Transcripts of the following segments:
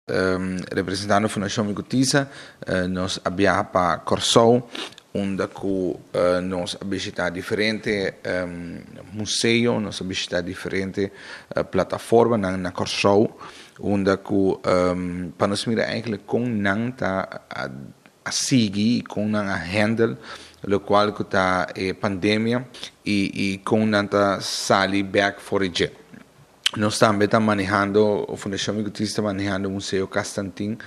Representando Fundashon Mi Kutisa, nos a biaha pa Kòrsou, unda ku nos a bishitá diferente museo, nos a bishitá diferente plataformanan na Kòrsou, unda ku pa nos mira eigenlijk kon nan ta a sigui i kon nan a handle lokual ku ta e pandemia i kon nan ta sali bèk for di dje. Nos tambe ta manehando, Fundashon Mi Kutisa ta manehando Museo Castantin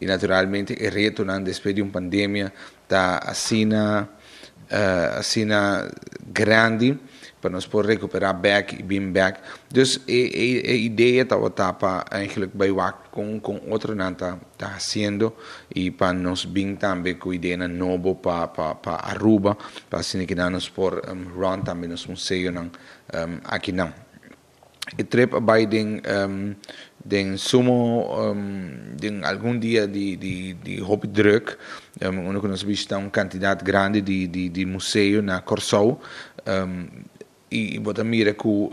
i naturalmente e retonan despues di un pandemia ta asina asina grandi pa nos por rekupera bek i bin bek. Dus e e idea tabata pa eigenlijk bai wak kon kon otronan ta ta hasiendo i pa nos bin tambe ku ideanan nobo pa pa pa Aruba pa asina kinan nos por run tambe nos museonan akinan. E trip a bai den den sumo den algun dia di di di hopi druk unda ku nos a bishita un kantidat grandi di di di museo na Kòrsou i bo ta mira ku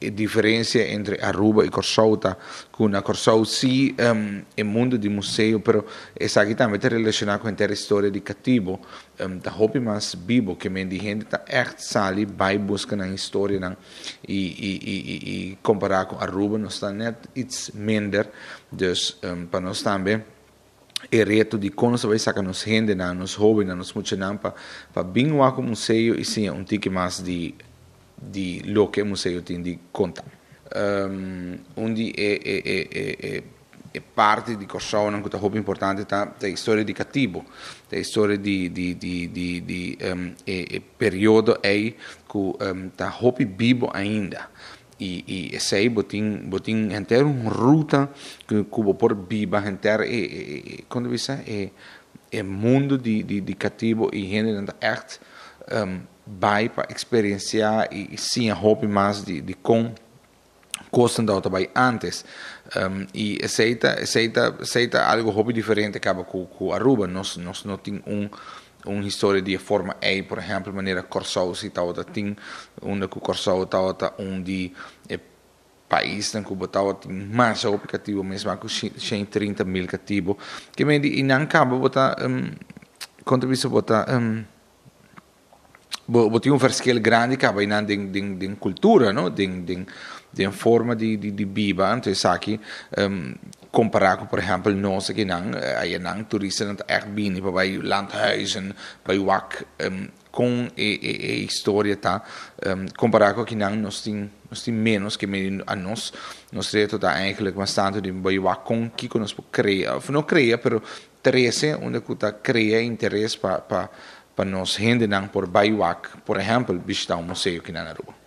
e diferensia entre Aruba i Kòrsou ta ku na Kòrsou si e mundu di museo pero esaki tambe ta relashoná ku henter historia di katibo ta hopi mas bibo ke men di hende ta ègt sali bai buska nan historianan i i i i i kompará ku Aruba nos ta nèt its minder dus pa nos tambe e reto di kon nos ta bai saka nos hendenan nos hóbennan nos muchanan pa pa bin wak un museo i siña un tiki mas di di loke e museo tin di konta. Un di e e e e e e parti di Kòrsounan ku ta hopi importante ta ta e historia di katibu, ta e historia di di di di di e e periodo ei ku ta hopi bibo ainda i i esei bo tin bo tin henter un ruta ku ku bo por biba henter e e e kon ta bisa e e mundu di di di katibu i hendenan ta ègt bai pa eksperensiá i siña hopi mas di di kon kosnan tabata bai ántes. I esei ta esei ta esei ta algu hopi diferente kaba ku ku Aruba. Nos nos no tin un un historia di e forma ei, por ehèmpel manera Kòrsou si tabata tin, unda ku Kòrsou tabata un di e paisnan ku bo tabatin masha hopi katibu mes, mas ku 130.000 katibu. Ke mei di i nan kaba bo ta kon ta bisa bo ta Bo bo tin un verschil grandi kaba einan den den den kultura no den den den forma di di di biba anto esaki kompará ku por ehèmpel nos akinan ayanan turistanan ta ègt bini pa bai landhuizen bai wak kon e e e historia ta kompará ku akinan nos tin nos tin ménos ke mei anos nos reto ta eigentlik mas tantu di bai wak kon kiko nos por krea òf no krea pero Trese unda ku ta krea interes pa pa pa nos hendenan por bai wak, por ehèmpel bishitá un museo kinan Aruba.